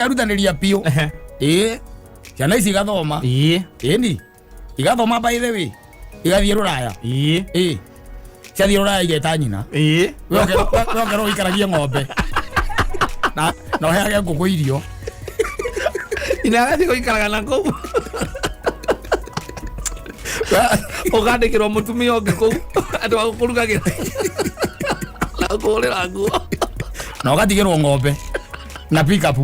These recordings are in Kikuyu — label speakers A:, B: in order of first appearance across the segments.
A: Erutanĩria biũ. Ĩĩ, ciana ici igathoma. Ĩni, igathoma, by the way, igathiĩ rũraya. Ĩĩ, ciathiĩ rũraya igeta nyina. We ũkerwo ũikaragie ng'ombe na ũheage ngũkũ irio.
B: Ina agathiĩ gũikaraga na kũu, ũkandĩkĩrwo mũtumia ũngĩ kũu, andũ a gũkũrugagĩra na gũkũhũrĩra nguo.
A: Na ũgatigĩrwo ng'ombe na pickup.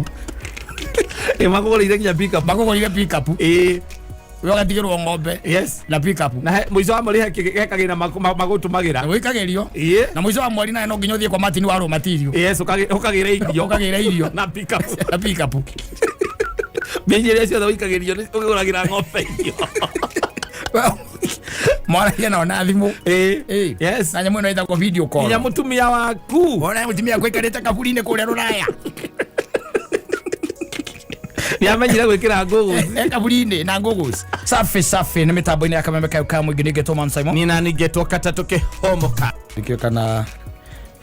B: Ĩ, makũgũrĩire nginya pickup.
A: Makũgũrĩire pickup. We ũgatigĩrwo ng'ombe na pickup.
B: Na mũico wa mweri he kagĩna magũtũmagĩra.
A: Na wĩkagĩrio. Na mũico wa mweri nawe no nginya ũthiĩ kwa Martin wa raw material.
B: Yes, ũkagĩra irio.
A: Ũkagĩra irio.
B: Na pickup.
A: Na pickup.
B: Mbia iria ciothe ũikagĩrio nĩ ũgũragĩra ng'ombe irio.
A: Mwaragia nao na thimũ. Na nyamũ ĩno ĩtagwo video call.
B: Nginya mũtumia waku.
A: Wona mũtumia gwĩkarĩte kaburi-inĩ kũrĩa rũraya.
B: Nĩ amenyire gwĩkĩra ngũgũ.
A: E kaburi-inĩ na ngũgũ safi safi. Nĩ mĩtambo-inĩ ya Kameme kayo ka mũingĩ, nĩngetwo Man Simon.
B: Nĩ nani ngetwo katatũ kĩhomoka.
A: Nĩkĩo kana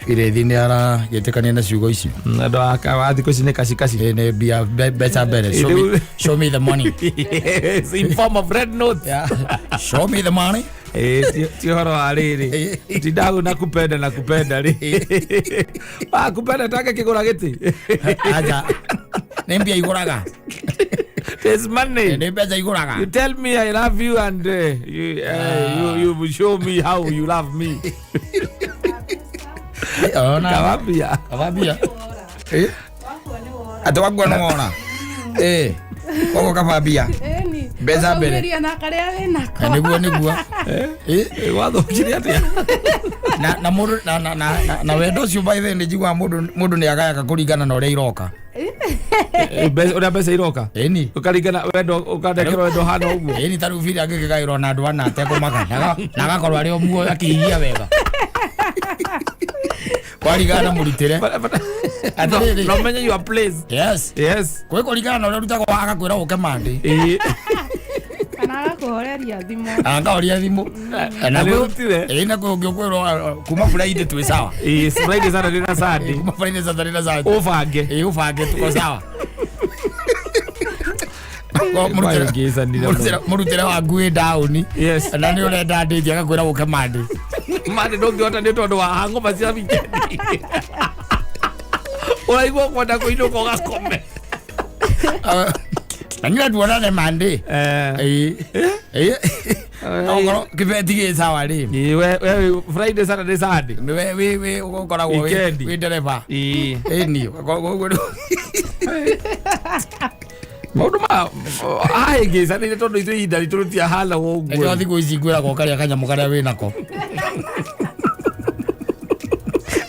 A: Irethi nĩ aragĩtĩkania na ciugo icio.
B: Andũ a thikũ ici nĩ kacikaci.
A: Ĩ, nĩ mbia mbeca mbere. Show me, show me the money.
B: Yes, in form of red note.
A: Yeah. Show me the money.
B: Eh, ti ũhoro wa rĩrĩ tindagu na kupenda na kupenda rĩ wa kupenda take kĩgũra gĩtĩ.
A: Aja, nĩ mbia igũraga.
B: There's money.
A: Nĩ mbeca igũraga.
B: You tell me I love you and you show me how you love me.
A: Ona.
B: Kawambia.
A: Kawambia. Eh? Atĩ wakua nĩ wona. Eh. Koguo kabambia.
C: Ĩni.
A: Mbeca mbere.
C: Ũkaumĩria na karĩa wĩnako.
A: Na nĩguo nĩguo. Eh?
B: Wathũkire atĩa?
A: Na mũndũ na wendo ũcio, by the way, nĩ njiguaga mũndũ nĩ agayaga kũringana na ũrĩa iroka.
B: Eh, ũrĩa mbeca iroka.
A: Ĩni.
B: Ũkaringana wendo, ũkandekerwo wendo hana ũguo.
A: Ĩni, ta rĩu biri angĩkĩgaĩrwo na andũ ana atekũmaka na agakorwo arĩ o muoyo akĩhiia wega kwaringana na mũrutĩre. Atĩrĩrĩ.
B: No menye your place.
A: Yes. Kwĩ kũringana na ũrĩa ũrutagwo, agakwĩra ũke Monday.
C: Kana agakũhoreria thimũ.
A: Akahoria thimũ.
B: Na nĩ ũrutire?
A: Ĩĩ, na kwĩ ũngĩ ũkwĩrwo kuma Friday twĩ sawa.
B: Ĩĩ, Friday, Saturday na Sunday.
A: Kuma Friday, Saturday na Sunday.
B: Ũbange.
A: Ĩĩ, ũbange tuko sawa.
B: Kwahĩngĩcanire mũno.
A: Mũrutĩre waku wĩ ndaũni. Na nĩ ũrenda ndĩti, agakwĩra ũke Monday.
B: Monday ndũngĩhota nĩ tondũ wa hangover cia weekend, ũraigua kwenda kũinũka ũgakome.
A: Na nyina tuonane Monday. Ĩĩ. Ĩĩ. Okorwo kĩbeti gĩ sawa rĩ.
B: Ĩĩ, we Friday, Saturday, Sunday.
A: We wĩ ũkoragwo
B: Weekend.
A: wĩ ndereba.
B: Ĩĩ.
A: Ĩni, ũgakorwo
B: Maũndũ ma ahĩngĩcanĩire tondũ ithuĩ ihinda ritũ rĩtiahana
A: nĩkĩo
B: ũguo.
A: Thikũ ici ngwĩraga ũkarĩa kanyamũ karĩa wĩ nako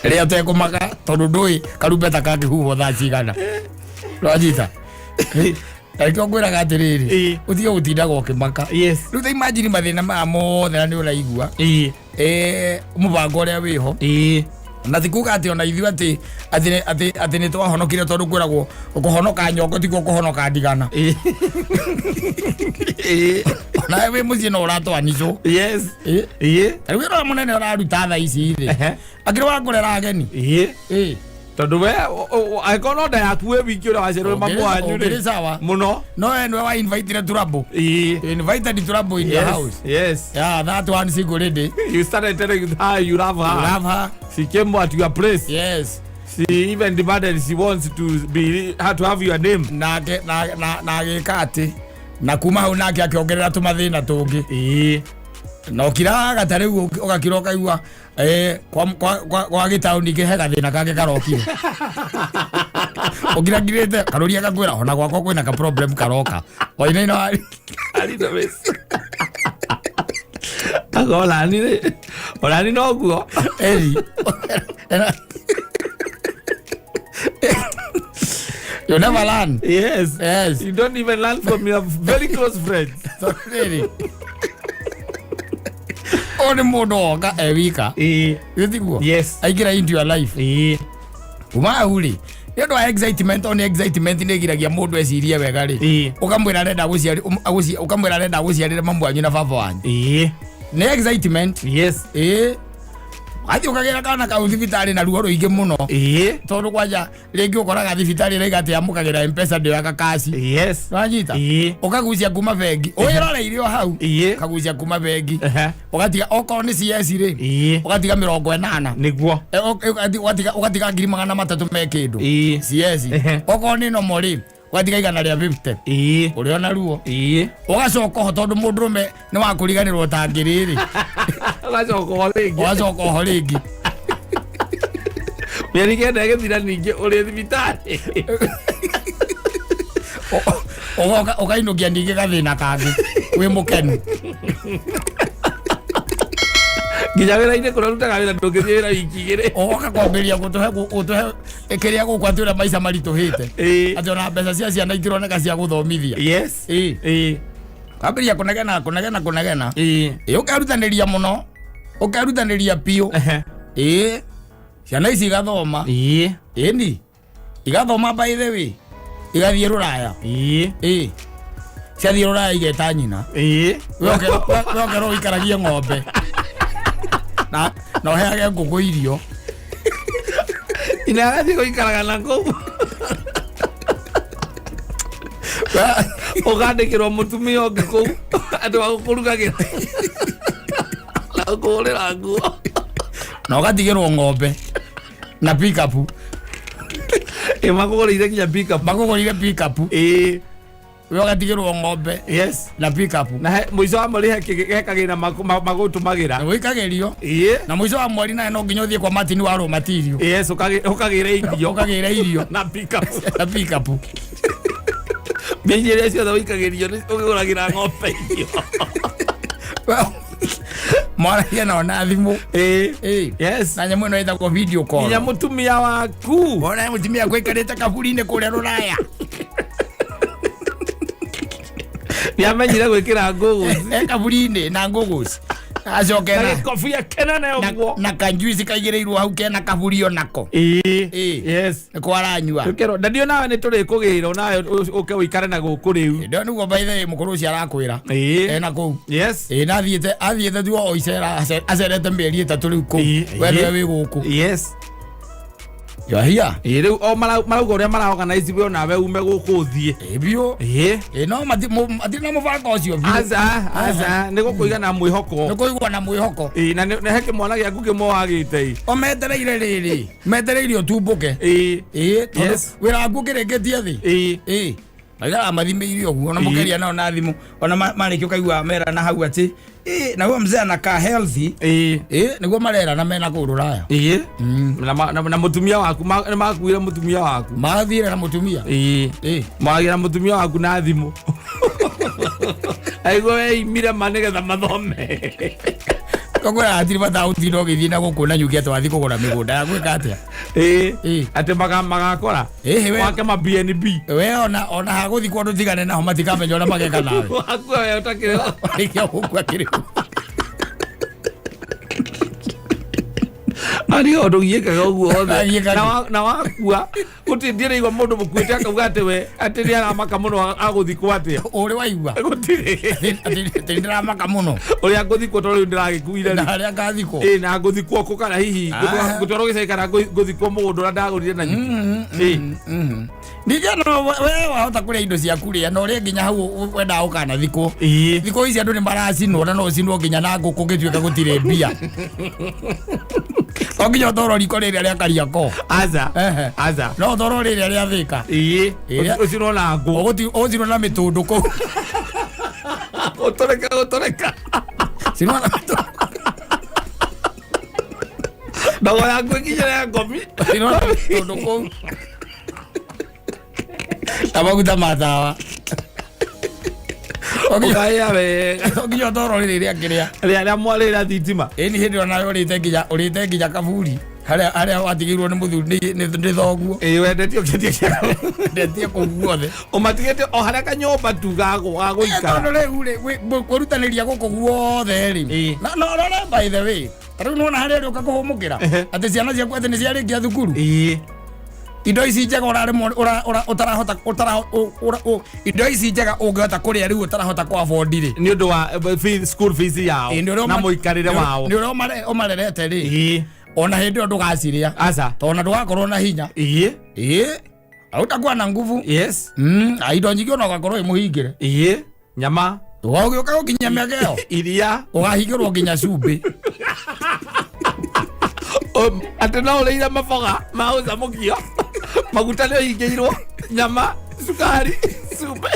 A: rĩa ũtekũmaka, tondũ ndũĩ karumbeta kangĩhuhwo thaa cigana, rwanyita. Na nĩkĩo ngwĩraga atĩrĩrĩ, ũtige gũtindaga ũkĩmaka. Rĩu ta imagine mathĩna maya mothe na nĩ ũraigua mũbango ũrĩa wĩho, na ti kuga atĩ ona ithuĩ atĩ nĩ twahonokire, tondũ kwĩragwo kũhonoka nyongo tiguo kũhonoka ndigana. Onawe wĩ mũciĩ no ũratwanicwo. Rĩu wĩra ũrĩa mũnene ũraruta thaa ici rĩ, akĩrĩ wa kũrera ageni.
B: Ĩĩ, tondũ we angĩkorwo no nda yaku wĩ wiki ũrĩa waciarwo mamu wanyu
A: Ũngĩrĩ
B: rĩ
A: sawa.
B: Mũno.
A: No we nĩwe wa invitire trouble. You invited trouble in your house. Yeah, that one single lady.
B: You started telling her you love her.
A: You love her.
B: She came at your place. She even demanded she wants to be her to have your name.
A: Nake na agĩka atĩ na kuma hau nake akĩongerera tũmathĩna tũngĩ. Na ũkiraga ta rĩu ũgakira ũkaigua kwa gĩtaũni kĩhe gathĩna kangĩ karokire ũkirangirĩte karũria gakwĩra ona gwakwa kwĩna ka problem karoka wainaina wa
B: Arina mesi. Aga onani rĩ, onani noguo.
A: Eri. You never learn.
B: Yes.
A: Yes.
B: You don't even learn from your very close friends.
A: So, really. Ũyũ nĩ mũndũ woka e wika. Gĩtiguo?
B: Yes.
A: Aingĩra into your life. Kuma hau rĩ, nĩ ũndũ wa excitement, o nĩ excitement nĩ ĩgiragia mũndũ ecirie wega rĩ. Ũkamwĩra arenda ũkamwĩra arenda agũciarĩre mamu wanyu na baba wanyu. Nĩ excitement. Ĩĩ. Ũgathiĩ ũkagĩra kana kau thibitarĩ na ruo rũingĩ mũno.
B: Ĩĩ.
A: Tondũ kwanja rĩngĩ ũkoraga thibitarĩ ĩraiga atĩ yamũkagĩra M-Pesa ndĩoyaga kaci.
B: Yes.
A: Wanyita?
B: Ĩĩ.
A: Ũkagucia kuma bengi. Wĩroreire o hau.
B: Ĩĩ.
A: Ũkagucia kuma bengi.
B: Ehe.
A: Ũgatiga okorwo nĩ CS rĩ.
B: Ĩĩ.
A: Ũgatiga 80.
B: Nĩguo.
A: Ũgatiga 300,000 me kĩndũ.
B: Ĩĩ.
A: CS.
B: Ehe.
A: Okorwo nĩ nomo rĩ, ũgatiga 150.
B: Ĩĩ.
A: Ũrĩ ona ruo.
B: Ĩĩ.
A: Ũgacoka oho tondũ mũndũrũme nĩ wa kũriganĩrwo ta ngĩrĩ rĩ.
B: Ũgacoka oho rĩngĩ.
A: Ũgacoka oho rĩngĩ.
B: Mĩeri 9 ĩgĩthira ningĩ ũrĩ thibitarĩ.
A: Ũgoka ũkainũkia ningĩ gathĩna kangĩ wĩ mũkenu.
B: Nginya wĩra-inĩ kũrĩa ũrutaga wĩra ndũngĩthiĩ wĩra wiki 2.
A: Ũgoka kwambĩrĩria gũtũhe kĩrĩa gũkũ atĩ ũrĩa maica maritũhĩte.
B: Ĩĩ.
A: Atĩ ona mbeca cia ciana itironeka cia gũthomithia.
B: Yes.
A: Ĩĩ.
B: Ĩĩ.
A: Kwambĩrĩria kũnegena kũnegena kũnegena.
B: Ĩĩ.
A: Ĩĩ ũkerutanĩria mũno. Ũkerutanĩria biũ.
B: Ehe.
A: Ĩĩ. Ciana ici igathoma.
B: Ĩĩ.
A: Ĩni. Igathoma by the way. Igathiĩ rũraya.
B: Ĩĩ.
A: Ĩĩ. Ciathiĩ rũraya igeta nyina.
B: Ĩĩ.
A: We ũkerwo ũikaragie ng'ombe. Na ũheage ngũkũ irio.
B: Ina agathiĩ gũikaraga na kũu. Ũkandĩkĩrwo mũtumia ũngĩ kũu andũ a gũkũrugagĩra na gũkũhũrĩra nguo.
A: Na ũgatigĩrwo ng'ombe na pick-up.
B: Ĩ makũgũrĩire nginya pick-up.
A: Makũgũrĩire pick-up.
B: Ĩĩ.
A: We ũgatigĩrwo ng'ombe
B: Yes.
A: na pick-up.
B: Na mũico wa mweri he kagĩna magũtũmagĩra.
A: Na wĩkagĩrio.
B: Ĩĩ.
A: Na mũico wa mweri nawe no nginya ũthiĩ kwa Martin wa raw material.
B: Yes, ũkagĩra irio.
A: Ũkagĩra irio.
B: Na pick-up.
A: Na pick-up.
B: Mbia iria ciothe wĩikagĩrio nĩ ũgũragĩra ng'ombe irio.
A: Mwaragia nao na thimũ.
B: Ĩĩ.
A: Ĩĩ.
B: Yes.
A: Na nyamũ ĩno ĩtagwo video call.
B: Nginya mũtumia waku.
A: Wona mũtumia gwĩkarĩte kaburi-inĩ kũrĩa rũraya.
B: Nĩamenyire gwĩkĩra ngũgũ.
A: E kaburi-inĩ na ngũgũ. Acoke
B: Na
A: na
B: gĩkobia kĩnene ũguo.
A: na kanjuici kaigĩrĩirwo hau kena kaburi onako.
B: Ĩĩ.
A: Ĩĩ.
B: Yes.
A: Nĩko aranyua.
B: Tũkerwo na nawe nĩ tũrĩkũgĩra nawe ũke ũikare na gũkũ rĩu.
A: Ndio nĩguo by the way mũkũrũ ũcio arakwĩra.
B: Ĩĩ.
A: Ena kũu.
B: Yes.
A: Ĩĩ na athiĩte tu o icera acerete mĩeri 3 rĩu kũu.
B: Ĩĩ.
A: We nĩwe wĩ gũkũ.
B: Yes.
A: You are here.
B: Ĩĩ rĩu o marauga ũrĩa maraorganize we onawe ume gũkũ ũthiĩ.
A: Ĩĩ biũ.
B: Ĩĩ.
A: Ĩĩ no matirĩ na mũbango ũcio biũ.
B: Aca aca nĩ gũkũiga na mwĩhoko.
A: Nĩ kũigua na mwĩhoko.
B: Ĩĩ na he kĩmwana gĩaku kĩmwe wagĩte ĩ.
A: O metereire rĩrĩ. Metereire ũtumbũke.
B: Ĩĩ.
A: Ĩĩ tondũ
B: Yes.
A: wĩra waku ũkĩrĩkĩtie thĩ.
B: Ĩĩ.
A: Ĩĩ. Maigara mathimĩire ũguo ona mũkĩaria nao na thimũ ona marĩkia ũkaigua merana hau atĩ ĩĩ na huyo mzee anakaa healthy.
B: Ĩĩ.
A: Ĩĩ nĩguo marerana mena kũu rũraya.
B: Ĩĩ. Na mũtumia waku nĩ makuire mũtumia waku.
A: Mathire na mũtumia.
B: Ĩĩ.
A: Ĩĩ.
B: Maragia na mũtumia waku na thimũ. Aigua weimire ma nĩgetha mathome.
A: Koguo hatirĩ bata gũtinda ũgĩthiĩ na gũkũ na nyuki atĩ wathiĩ kũgũra mĩgũnda ya gwĩka atĩa.
B: Ĩĩ.
A: Ĩĩ.
B: Atĩ magakora.
A: Ĩĩ, we-
B: Wake ma BNB.
A: We ona hagũthiĩ kũndũ tigane naho matikamenya ũrĩa mageka nawe.
B: Wakua we ũtakĩrĩ.
A: Warĩkia gũkua kĩrĩ.
B: Arĩ ũndũ giĩkaga ũguo othe.
A: Giĩkaga.
B: Na wakua gũtirĩ ndĩraigua mũndũ mũkuĩte akauga atĩ we atĩ nĩ aramaka mũno agũthikwo atĩa.
A: Ũrĩ waigua.
B: Gũtirĩ.
A: Atĩ ndĩramaka mũno.
B: Ũrĩa ngũthikwo tondũ rĩu ndĩragĩkuire
A: Na
B: rĩ.
A: harĩa ngathikwo.
B: Ĩĩ na ngũthikwo kũ kana hihi ngũtwarwo gĩcagi kana ngũthikwo mũgũnda ũrĩa ndagũrire na nyuki. Ĩĩ.
A: Ningĩ no we wahota kũrĩa indo ciaku rĩa na ũrĩe nginya hau wendaga ũkanathikwo.
B: Ĩĩ.
A: Thikũ ici andũ nĩ maracinwo na no ũcinwo nginya na ngũkũ gĩtuĩka gũtirĩ mbia. To nginya ũtwarwo riko rĩrĩa rĩa Kariakoo.
B: Aca.
A: Ehe.
B: Aca.
A: No ũtwarwo rĩrĩa rĩa Thĩka.
B: Ĩĩ.
A: Ĩrĩa-
B: Ũcinwo na ngũ.
A: Ũcinwo na mĩtũndũ kũu.
B: Gũtũrĩka gũtũrĩka.
A: Cinwo na mĩtũndũ.
B: Ndogo yaku ĩkinyĩre ya ngomi.
A: Cinwo na mĩtũndũ kũu. Na maguta ma tawa.
B: Ũkahĩa wega.
A: Nginya ũtwarwo rĩrĩ rĩa kĩrĩa.
B: Rĩa mwarĩra thitima.
A: Ĩni hĩndĩ ĩyo nawe ũrĩte nginya kaburi harĩa watigĩirwo nĩ mũthuri nĩ thoguo.
B: Ĩĩ wendetie ũkĩendia kĩao.
A: Ndetie kũu guothe.
B: Ũmatigĩte o harĩa kanyũmba tu ga gũikara.
A: Tondũ rĩu rĩ kwĩrutanĩria gũkũ guothe rĩ.
B: Ĩĩ.
A: Na no rora by the way. Ta rĩu nĩwona harĩa ũrĩũka kũhũmũkĩra. Atĩ ciana ciaku atĩ nĩ ciarĩkia thukuru.
B: Ĩĩ.
A: Indo ici njega ũraremwo ũtarahota indo ici njega ũngĩhota kũrĩa rĩu ũtarahota kũ afford rĩ.
B: Nĩ ũndũ wa school fees yao na mũikarĩre wao.
A: Nĩ ũrĩa ũmarerete rĩ.
B: Ĩĩ.
A: Ona hĩndĩ ĩyo ndũgacirĩa.
B: Aca.
A: Tondũ ndũgakorwo na hinya.
B: Ĩĩ.
A: Ĩĩ, hautakuwa na nguvu.
B: Yes.
A: Indo nyingĩ ona ũgakorwo ĩmũhingĩre.
B: Ĩĩ, nyama.
A: Ũgĩũka gũkinyia mĩaka ĩyo,
B: iria.
A: Ũgahingĩrwo nginya cumbĩ.
B: Atĩ no ũrĩire maboga ma ũcamũkio, maguta nĩ ũhingĩirwo, nyama, cukari, cumbĩ.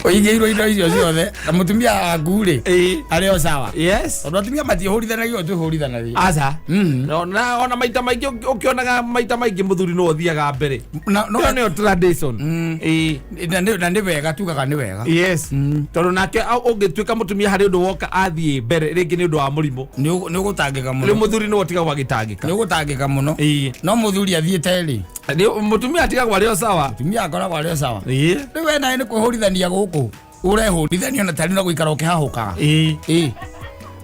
A: Ũhingĩirwo indo icio ciothe na mũtumia waku rĩ,
B: Ĩĩ.
A: arĩ o sawa.
B: Yes.
A: Tondũ atumia matiĩhũrithanagio, twĩhũrithanagia.
B: Aca.
A: Mm.
B: Ona maita maingĩ ũkĩonaga maita maingĩ mũthuri no ũthiaga mbere.
A: Na no.
B: Ĩyo nĩyo tradition. Ĩĩ.
A: Na nĩ wega, tugaga nĩ wega.
B: Yes, tondũ nake ũngĩtuĩka mũtumia harĩ ũndũ woka athiĩ mbere rĩngĩ nĩ ũndũ wa mũrimũ,
A: Nĩ ũgũtangĩka
B: rĩu
A: mũno.
B: Mũthuri nĩwe ũtigagwo agĩtangĩka.
A: Nĩ ũgũtangĩka mũno.
B: Ĩĩ.
A: No mũthuri athiĩte rĩ,
B: Mũtumia atigagwo arĩ o sawa.
A: Mũtumia akoragwo arĩ o sawa.
B: Ĩĩ.
A: Rĩu we nawe nĩ kwĩhũrithania gũkũ ũrehũrithania na tarĩu na gũikara ũkĩhahũkaga.
B: Ĩĩ.
A: Ĩĩ,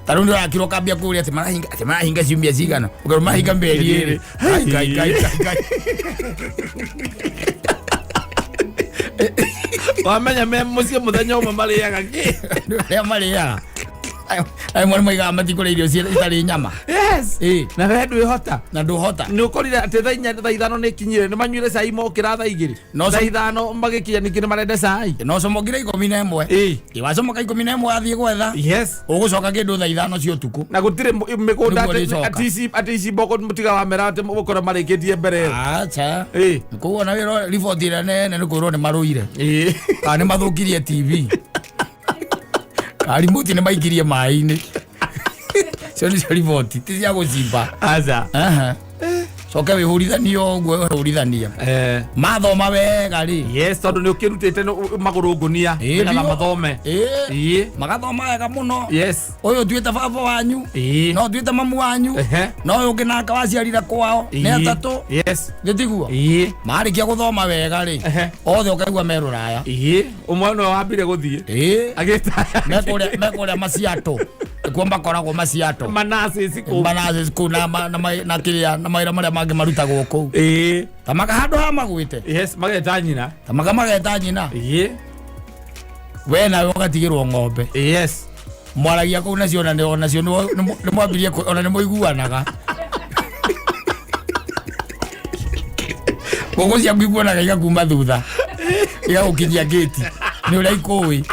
A: tarĩu nĩ ũrakira ũkambia kũũria atĩ marahinga ciumia cigana, ũkerwo marahinga mĩeri 2. Ngai, Ngai, Ngai, Ngai, Ngai.
B: Wamenya me mũciĩ mũthenya ũmwe marĩaga kĩ?
A: Nĩ arĩa marĩaga ayo mwana moigaga matikũrĩa irio itarĩ nyama.
B: Yes.
A: Ĩĩ.
B: Na we ndwĩhota.
A: Na ndũhota.
B: Nĩ ũkorire atĩ thaa 4, thaa 5 nĩ ikinyire, nĩ manyuire cai, mokĩra thaa 2.
A: No
B: Thaa 5 magĩkinya ningĩ nĩ marenda cai.
A: No comokire 11.
B: Ĩĩ.
A: Ĩ, wacomoka 11 athiĩ gwetha,
B: Yes.
A: ũgũcoka kĩndũ thaa 5 cia ũtukũ.
B: Na gũtirĩ mĩgũnda.
A: Nĩguo rĩcoka.
B: Atĩ ici mboko mũtiga wamera atĩ mũgũkorwo marĩkĩtie mbere ĩyo.
A: Acha.
B: Ĩĩ.
A: Koguo na wĩra riboti ĩrĩa nene nĩ kwĩrwo nĩ marũire,
B: Ĩĩ.
A: kana nĩ mathũkirie TV, kana remote nĩ maikirie maĩ-inĩ. Cio nĩcio riboti, ti cia gũcimba.
B: Aca.
A: Aha. Coke wĩhũrithanio ũguo wĩhũrithania.
B: Eh.
A: Mathoma wega rĩ,
B: Yes, tondũ nĩ ũkĩrutĩte magũrũ ngũnia
A: Ĩĩ,
B: nĩgetha
A: biũ.
B: mathome.
A: Ĩĩ.
B: Ĩĩ.
A: Magathoma wega mũno.
B: Yes.
A: Ũyũ ũtuĩte baba wanyu,
B: Ĩĩ.
A: no ũtuĩte mamu wanyu,
B: Ehe.
A: no ũyũ ũngĩ nake waciarire kwao nĩ
B: Ĩĩ.
A: atatũ.
B: Yes.
A: Gĩtiguo?
B: Ĩĩ.
A: Marĩkia gũthoma wega rĩ,
B: Ehe.
A: othe ũkaigua me rũraya.
B: Ĩĩ, ũmwe nĩwe wambire gũthiĩ.
A: Ĩĩ.
B: Agĩtaya.
A: Mekũrĩa maciatũ, nĩkuo makoragwo maciatũ.
B: Manasis kũu.
A: Manasis kũu na kĩrĩa na mawĩra marĩa mangĩ marutagwo kũu.
B: Ĩĩ.
A: Tamaka handũ ha magwĩte.
B: Yes, mageta nyina.
A: Tamaka mageta nyina.
B: Ĩĩ.
A: We nawe ũgatigĩrwo ng'ombe.
B: Yes.
A: Mwaragia kũu nacio ona onacio nĩ mwambirie ona nĩ mũiguanaga. Ngũkũ ciaku iguonaga igakuma thutha igagũkinyia ngĩti nĩ ũrĩa ikũĩ.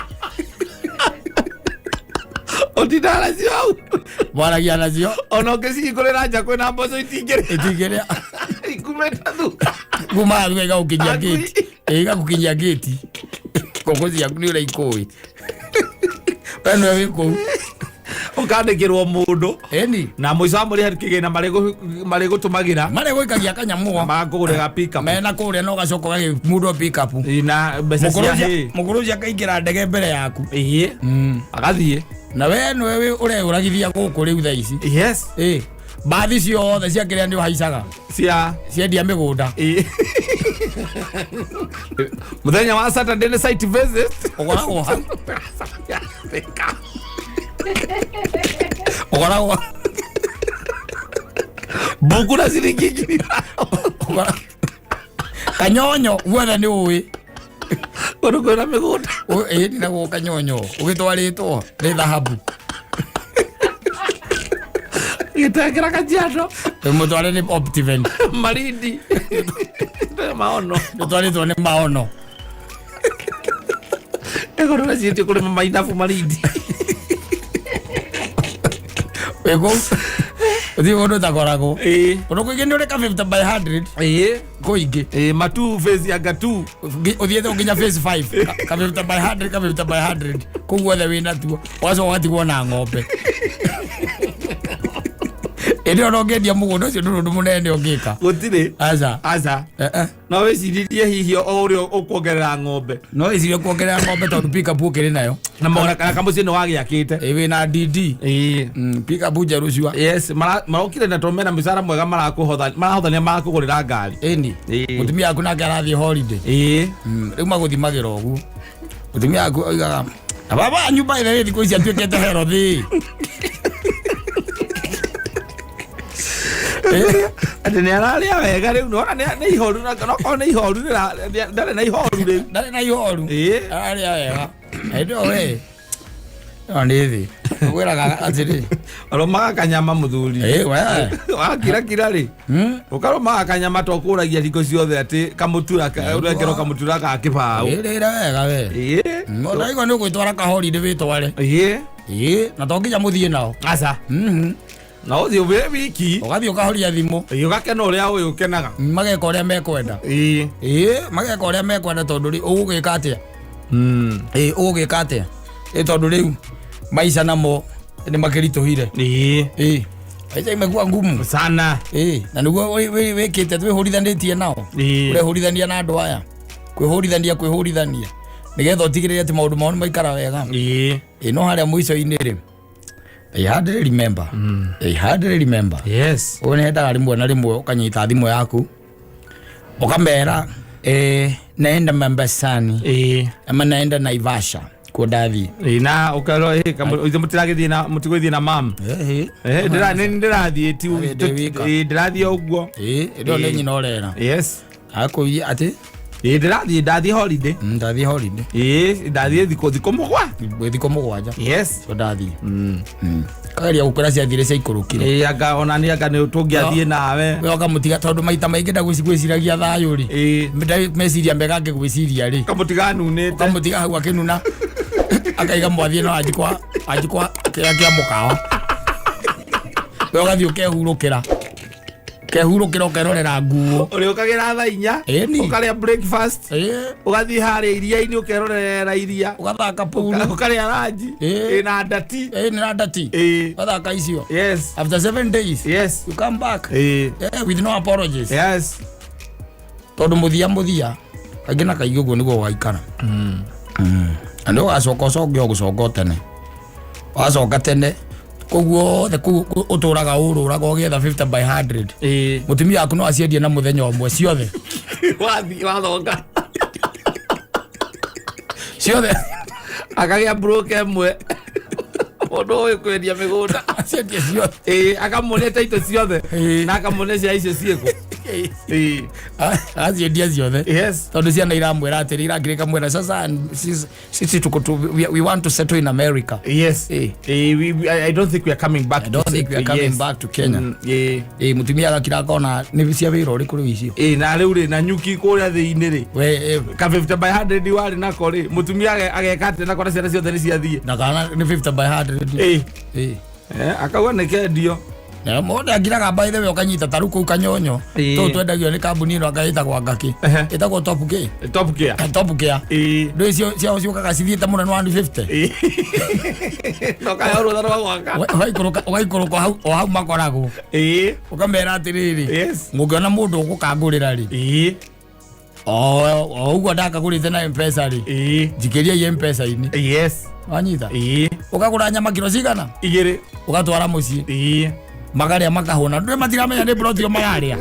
B: Ũtindaga nacio hau.
A: Mwaragia nacio.
B: Ona ũngĩcihingũrĩra nja kwĩna mboco itingĩrĩ.
A: Itingĩrĩa.
B: Ikumĩte thutha.
A: Kuma thutha igagũkinyia
B: Akui.
A: ngĩti. Ĩ, igagũkinyia ngĩti ngũkũ ciaku nĩ ũrĩa ikũĩ, we nĩwe wĩ kũu.
B: Ũkandĩkĩrwo mũndũ.
A: Ĩni.
B: Na mũico wa mweri harĩ kĩgĩna marĩgũtũmagĩra.
A: Marĩa gũikagia kanyamũ.
B: Makũgũrĩra pick-up.
A: Mena kũrĩa na ũgacoka ũgakĩmundwo pick-up.
B: Ĩĩ, na mbeca cia hĩ.
A: Mũkũrũ ũcio akaingĩra ndege mbere yaku.
B: Ĩĩ, agathiĩ.
A: Na we nĩwe ũreũragithia gũkũ rĩu thaa ici.
B: Yes.
A: Ĩ, mbathi ciothe cia kĩrĩa nĩ ũhaicaga.
B: Cia
A: ciendia mĩgũnda.
B: Ĩĩ. Mũthenya wa Saturday nĩ site visit.
A: Ũkoragwo ha? Ũkoragwo
B: Mbuku na ciringi 5,000.
A: Kanyonyo guothe nĩ ũĩ.
B: Kũndũ kwĩna mĩgũnda.
A: Ĩ, nĩ naguo kanyonyo ũgĩtwarĩtwo nĩ thahabu.
B: Gĩtengera Kajiado.
A: Mũtware nĩ Optiven.
B: Malindi. Maono.
A: Ũtwarĩtwo nĩ maono.
B: Ĩgũrũ wecirie kũrĩma mainabu Malindi.
A: Wĩ kũu ũthiĩ kũndũ ũtakoragwo.
B: Ĩĩ.
A: Kũndũ kũingĩ nĩ ũrĩ ka 50 by 100.
B: Ĩĩ.
A: Kũingĩ.
B: Ĩĩ, matu phase ya gatu.
A: Ũthiĩte nginya phase 5, ka 50 by 100, ka 50 by 100, kũu guothe wĩ natuo, ũgacoka ũgatigwo na ng'ombe. Ĩndĩ ona ũngĩendia mũgũnda ũcio ndũrĩ ũndũ mũnene ũngĩka.
B: Gũtirĩ.
A: Aca.
B: Aca.
A: Eh, eh.
B: No wĩciririe hihi o ũrĩa ũkuongerera ng'ombe.
A: No ĩcirie kuongerera ng'ombe tondũ pickup ũkĩrĩ nayo.
B: Na mona kana kamũciĩ nĩ wagĩakĩte.
A: Ĩ, wĩna DD.
B: Ĩĩ.
A: Pickup njerũ cua.
B: Yes, marokire na tondũ mena mĩcara mwega marahothania marakũgũrĩra ngari.
A: Ĩni.
B: Ĩĩ.
A: Mũtumia waku nake arathiĩ holiday.
B: Ĩĩ.
A: Rĩu magũthimagĩra ũguo, mũtumia waku oigaga na baba wanyu by the way thikũ ici atuĩkĩte herothi.
B: Atĩ nĩ ararĩa wega rĩu nĩwona nĩ ihoru nokorwo nĩ ihoru ndarĩ na ihoru rĩu.
A: Ndarĩ na ihoru.
B: Ĩĩ.
A: Ararĩa wega. Na hĩndĩ ĩyo we Ĩno nĩ thĩ ngwĩraga atĩrĩ.
B: Ũrũmaga kanyama mũthuri.
A: Ĩ, we.
B: Wakirakira rĩ, ũkarũmaga kanyama, to kũragia hingo ciothe atĩ kamũtura ũrekĩrwo kamũtura ga kĩbaũ.
A: Ĩrĩre wega we. Ũraigua nĩ ũgwĩtwara kahorindĩ wĩtware. Ĩ, na to nginya mũthiĩ nao.
B: Aca. Na ũthiĩ wĩ wiki.
A: Ũgathiĩ ũkahoria thimũ.
B: Ĩ, ũgakena ũrĩa ũyũ ũkenaga.
A: Mageka ũrĩa mekwenda. Ĩ, mageka ũrĩa mekwenda, tondũ rĩ ũgũgĩka atĩa? Ĩ, ũgũgĩka atĩa? Ĩ, tondũ rĩu maica namo nĩ makĩritũhire. Ĩ, maica imekuwa ngumu
B: sana.
A: Ĩ, na nĩguo wĩkĩte twĩhũrithanĩtie nao. Ũrehũrithania na andũ aya, kwĩhũrithania kwĩhũrithania nĩgetha ũtigĩrĩre atĩ maũndũ mao nĩ maikara wega. Ĩ, no harĩa mũico-inĩ rĩ, they hardly remember, they hardly remember. Ũguo nĩ hendaga rĩmwe na rĩmwe ũkanyita thimũ yaku ũkamera, naenda Mombasani ama naenda Naivasha, kuo ndathiĩ.
B: Ĩ, na ũkerwo ithe mũtiragĩthiĩ na mũtigũthiĩ na mam. Nĩ ndĩrathiĩ ti
A: Ndĩ wika.
B: Ĩ, ndĩrathiĩ o ũguo.
A: Ĩ, ĩyo nĩ nyina ũrera. Akũiye atĩ
B: Ĩ, ndĩrathiĩ, ndathiĩ holiday.
A: Ndathiĩ holiday.
B: Ĩ, ndathiĩ thikũ 7.
A: Gwĩ thikũ 7. So ndathiĩ kageria gũkwĩra ciathire ciaikũrũkire.
B: Ĩ, anga ona nĩ anga nĩ tũngĩathiĩ nawe.
A: We ũkamũtiga, tondũ maita maingĩ ndagwĩciragia thayũ rĩ. Meciria mega angĩgwĩciria rĩ,
B: Kamũtiga nunĩte.
A: Ũkamũtiga hau akĩnuna, akaiga mwathiĩ no anjikwa anjikwa kĩrĩa kĩa mũkawa, we ũgathiĩ ũkehurũkĩra ũkehurũkĩra ũkerorera nguo.
B: Ũrĩũkagĩra thaa 4.
A: Ĩni.
B: Ũkarĩa breakfast. Ũgathiĩ harĩa iria-inĩ ũkerorera iria.
A: Ũgathaka pool.
B: Ũkarĩa ranji.
A: Ĩ.
B: Ĩ, na ndati.
A: Ĩ, nĩ na ndati. Ũgathaka icio. After 7 days you come back, yeah, with no apologies. Tondũ mũthia mũthia kaingĩ na kaingĩ ũguo nĩguo ũgaikara. Na nĩ ũgacoka ũcoke o gũcoka o tene, wacoka tene koguo othe kũu ũtũraga ũrũraga ũgĩetha 50 by 100. Mũtumia waku no aciendie na mũthenya ũmwe ciothe.
B: Wathiĩ wathonga.
A: Ciothe.
B: Akagĩa broker ĩmwe, mũndũ ũyũ kwendia mĩgũnda.
A: Aciendie ciothe.
B: Ĩ, akamuonia taito ciothe. Na akamuonia cia icio ciĩkũ.
A: Aciendia ciothe. Tondũ ciana iramwĩra atĩrĩ, irakĩrĩka mwĩra sasa sisi tuko tu, we want to settle in America.
B: I don't think we are coming back.
A: I don't think we are coming back to Kenya. Ĩ, mũtumia agakira akona nĩ cia wĩra ũrĩkũ rĩu icio.
B: Ĩ, na rĩu rĩ na nyuki kũrĩa thĩ-inĩ rĩ,
A: we
B: ka 50 by 100 warĩ nako rĩ, mũtumia ageka atĩa nako na ciana ciothe nĩ ciathiĩ?
A: Na kana nĩ 50 by 100.
B: Akauga nĩ kendio.
A: Na mũndũ angiraga, by the way, ũkanyita taru kũu kanyonyo. Tũu twendagio nĩ kambuni ĩno anga ĩtagwo ngaki, ĩtagwo Top K.
B: Top Gear.
A: Top Gear. Ndũ icio ciao ciũkaga cithiĩte mũno nĩ 150.
B: No kahe rũtha rwa gwaka.
A: Ũgaikũrũka hau o hau makoragwo. Ũkamera atĩrĩrĩ, mũngĩona mũndũ ũgũkangũrĩra rĩ, o ũguo ndakagũrĩte na Mpesa rĩ, njikĩriai Mpesa-inĩ. Wanyita? Ũkagũra nyama kiro cigana?
B: 2.
A: Ũgatwara mũciĩ. Makarĩa makahũna, ndũ matiramenya nĩ plot ĩyo mararĩa.